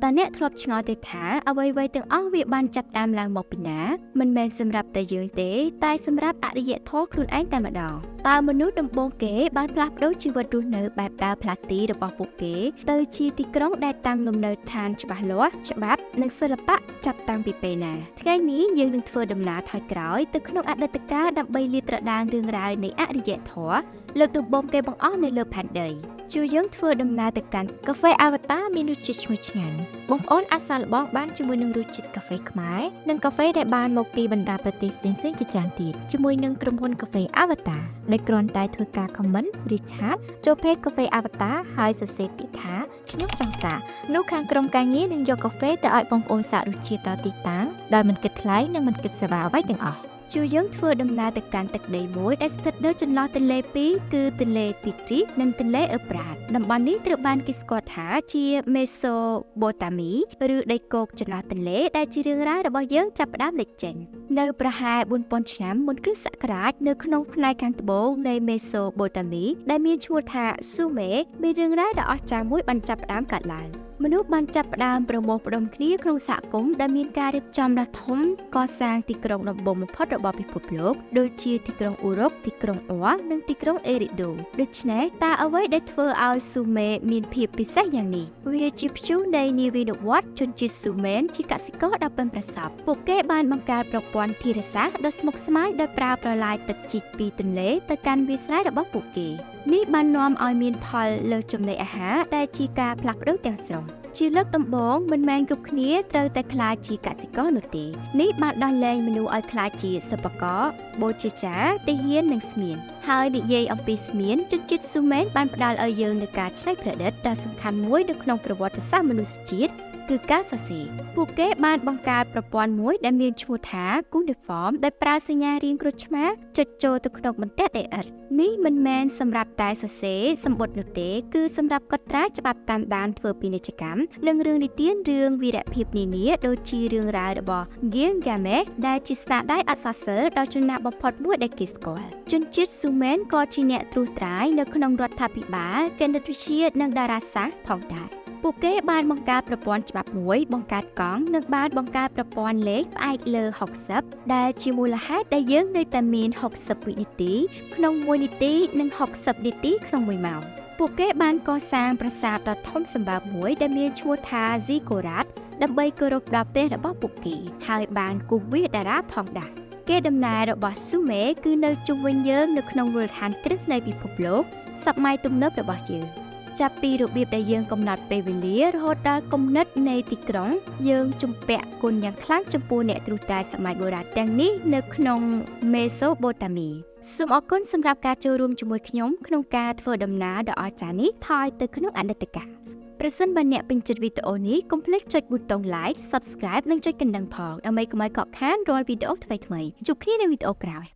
តើអ្នកធ្លាប់ឆ្ងល់ទេថាអ្វីៗទាំងអស់វាបានចាប់ផ្ដើមឡើងមកពីណាមិនមែនសម្រាប់តែយើងទេតែសម្រាប់អរិយធម៌ខ្លួនឯងតែម្ដងតើមនុស្សដំបូងគេបានផ្លាស់ប្ដូរជីវិតរស់នៅបែបដើរផ្លាស់ទីរបស់ពួកគេទៅជាទីក្រុងដែលតាំងលំនៅឋានច្បាស់លាស់ច្បាប់និងសិល្បៈចាប់តាំងពីពេលណាថ្ងៃនេះយើងនឹងធ្វើដំណើរថយក្រោយទៅក្នុងអតីតកាលដើម្បីលាតត្រដាងរឿងរ៉ាវនៃអរិយធម៌លើកដំបូងគេបង្អស់នៅលើផែនដីជួយយើងធ្វើដំណើរទៅកាន់ កាហ្វេអាវ៉ាតាមានរសជាតិឈ្ងុយឆ្ងាញ់បងប្អូនអាចសាកល្បងបានជាមួយនឹងរសជាតិកាហ្វេខ្មែរនិងកាហ្វេដែលបានមកពីបណ្ដាប្រទេសផ្សេងៗជាច្រើនទៀតជាមួយនឹងក្រុមហ៊ុនកាហ្វេអាវ៉ាតាដែលគ្រាន់តែធ្វើការ comment ឬ chat ចូល page កាហ្វេអាវ៉ាតាហើយសរសេរពាក្យថាខ្ញុំចង់សាកនោះខាងក្រុមការងារនឹងយកកាហ្វេទៅឲ្យបងប្អូនសាករសជាតិដល់ទីតាំងដោយមិនគិតថ្លៃនិងមិនគិតសេវាអ្វីទាំងអស់ ជួយយើងធ្វើដំណើរទៅកាន់ទឹកដីមួយដែលស្ថិតនៅចន្លោះទន្លេពីរគឺទន្លេទីទ្រីសនិងទន្លេអឺប្រាតតំបន់នេះត្រូវបានគេស្គាល់ថាជាមេសូបូតាមីឬដីគោកចន្លោះទន្លេដែលជារឿងរ៉ាវរបស់យើងចាប់ផ្ដើមលេចចេញនៅប្រហែល4000ឆ្នាំមុនគ្រិស្តសករាជនៅក្នុងផ្នែកខាងត្បូងនៃមេសូបូតាមីដែលមានឈ្មោះថាស៊ូមេមានរឿងរ៉ាវដ៏អស្ចារ្យមួយបានចាប់ផ្ដើមកើតឡើងមនុស្សបានចាប់ផ្ដើមប្រមូលផ្ដុំគ្នាក្នុងសហគមន៍ដែលមានការរៀបចំដ៏ធំកសាងទីក្រុងដំបូងបំផុតរបស់ពិភពលោកដូចជាទីក្រុងអ៊ូរ៉ុបទីក្រុងអ័រនិងទីក្រុងអេរីដូដូច្នេះតើអ្វីដែលធ្វើឲ្យស៊ូមេមានភាពពិសេសយ៉ាងនេះវាជាព្យុះនៃនាវានុវត្តន៍ជនជាតិស៊ូមែនជាកសិករដ៏ប៉ិនប្រសប់ពួកគេបានបង្កើតប្រព័ន្ធធារាសាស្ត្រដ៏ស្មុគស្មាញដោយប្រើប្រឡាយទឹកជីកពីទន្លេទៅកាន់វាលស្រែរបស់ពួកគេនេះបាននាំឲ្យមានផលលើចំណីអាហារដែលជាការផ្លាស់ប្ដូរទាំងស្រុងជាលើកដំបូងមិនមែនគ្រប់គ្នាត្រូវតែក្លាយជាកសិករនោះទេនេះបានដោះលែងមនុស្សឲ្យក្លាយជាសិប្បករបូជាចារទាហាននិងស្មៀនហើយនិយាយអំពីស្មៀនជនជាតិស៊ូមែនបានផ្ដល់ឲ្យយើងនូវការច្នៃប្រឌិតដ៏សំខាន់មួយនៅក្នុងប្រវត្តិសាស្ត្រមនុស្សជាតិគឺការសរសេរពួកគេបានបង្កើតប្រព័ន្ធមួយដែលមានឈ្មោះថា Cuneiform ដែលប្រើសញ្ញារាងក្រូចឆ្មារចុចចូលទៅក្នុងបន្ទះដីឥដ្ឋនេះមិនមែនសម្រាប់តែសរសេរសម្បត្តិនោះទេគឺសម្រាប់កត់ត្រាច្បាប់តាមដានធ្វើពាណិជ្ជកម្មនិងរឿងនិទានរឿងវីរភាពនានាដូចជារឿងរ៉ាវរបស់ Gilgamesh ដែលជាស្នាដៃអក្សរសិល្ប៍ដ៏ចំណាស់បំផុតមួយដែលគេស្គាល់ជនជាតិស៊ូមែនក៏ជាអ្នកត្រួសត្រាយនៅក្នុងរដ្ឋាភិបាលគណិតវិទ្យានិងតារាសាស្ត្រផងដែរពួកគេបានបង្កើតប្រព័ន្ធច្បាប់មួយបង្កើតកង់និងបានបង្កើតប្រព័ន្ធលេខផ្អែកលើ60ដែលជាមូលហេតុដែលយើងនៅតែមាន60វិនាទីក្នុង1នាទីនិង60នាទីក្នុង1ម៉ោងពួកគេបានកសាងប្រាសាទដ៏ធំសម្បើមមួយដែលមានឈ្មោះថា Ziggurat ដើម្បីគោរពដល់ព្រះរបស់ពួកគេហើយបានគូសវាសតារាផងដែរគេដំណើររបស់ស៊ូមេគឺនៅជុំវិញយើងនៅក្នុងមូលដ្ឋានគ្រឹះនៃពិភពលោកសម័យទំនើបរបស់យើងចាប់ពីរបៀបដែលយើងកំណត់ពេលវេលារហូតដល់គំនិតនៃទីក្រុងយើងជំពាក់គុណយ៉ាងខ្លាំងចំពោះអ្នកត្រួសត្រាយសម័យបុរាណទាំងនេះនៅក្នុងមេសូបូតាមីសូមអរគុណសម្រាប់ការចូលរួមជាមួយខ្ញុំក្នុងការធ្វើដំណើរដ៏អស្ចារ្យនេះថយទៅក្នុងអតីតកាលប្រសិនបើអ្នកពេញចិត្តវីដេអូនេះកុំភ្លេចចុចប៊ូតុង Like, Subscribe និងចុចកណ្ដឹងផងដើម្បីកុំឲ្យកកខានរាល់វីដេអូថ្មីៗជួបគ្នានៅវីដេអូក្រោយ។